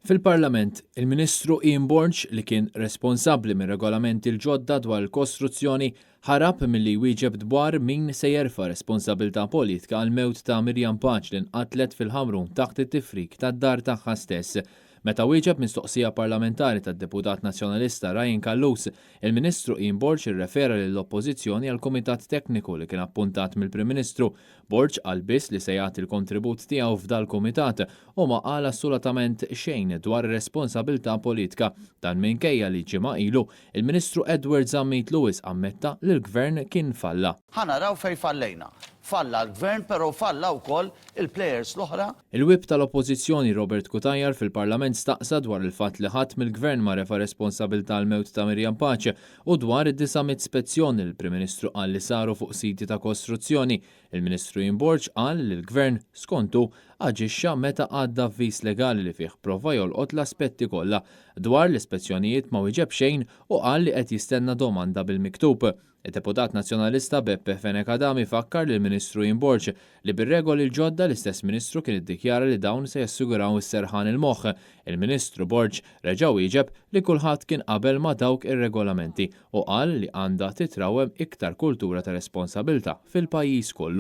Fil-Parlament, il-Ministru Ian Borg, li kien responsabbli mir-regolamenti l-ġodda dwar il-kostruzzjoni, ħarab milli jwieġeb dwar min se jerfa' responsabilità politika għall-mewt ta' Miriam Pace li nqatlet fil-Ħamrun taħt it-tifrik tad-dar tagħha stess. Meta wieġeb mistoqsija parlamentari tad-Deputat Nazzjonalista Ryan Callus, il-Ministru Ian Borg irrefera lill-Oppożizzjoni għall-Kumitat Tekniku li kien appuntat mill-Prim Ministru. Borg qal biss li se jagħti l-kontribut tiegħu f'dal-kumitat u ma qal assulatament xejn dwar ir-responsabilità politika. Dan minkejja li ġimgħa ilu, il-Ministru Edward Zammit Lewis ammetta li l-Gvern kien falla. Ħa naraw fejn fallejna. Falla l-Gvern però falla wkoll il-plejers l-oħra. Il-Whip tal-Oppożizzjoni Robert Cutajar fil-Parlament staqsa dwar il-fatt li ħadd mill-Gvern ma refa' responsabilità għall-mewt ta' Miriam Pace u dwar id-900 spezzjoni li l-Prim Ministru qal li saru fuq siti ta' kostruzzjoni. Il-Ministru Ian Borg qal li l-Gvern, skont hu, aġixxa meta għadda avviż legali li fih prova jolqot l-aspetti kollha. Dwar l-ispezzjonijiet ma wieġeb xejn u qal li qed jistenna domanda bil-miktub. Id-deputat Nazzjonalista Beppe Fenech Adami fakkar lill-Ministru Ian Borg li bir-regoli l-ġodda l-istess Ministru kien iddikjara li dawn se jassiguraw is-serħan il-moħħ. Il-Ministru Borg reġa' wieġeb li kulħadd kien qabel ma' dawk ir-regolamenti u qal li għandha titrawwem iktar kultura ta' responsabilità fil-pajjiż kollu.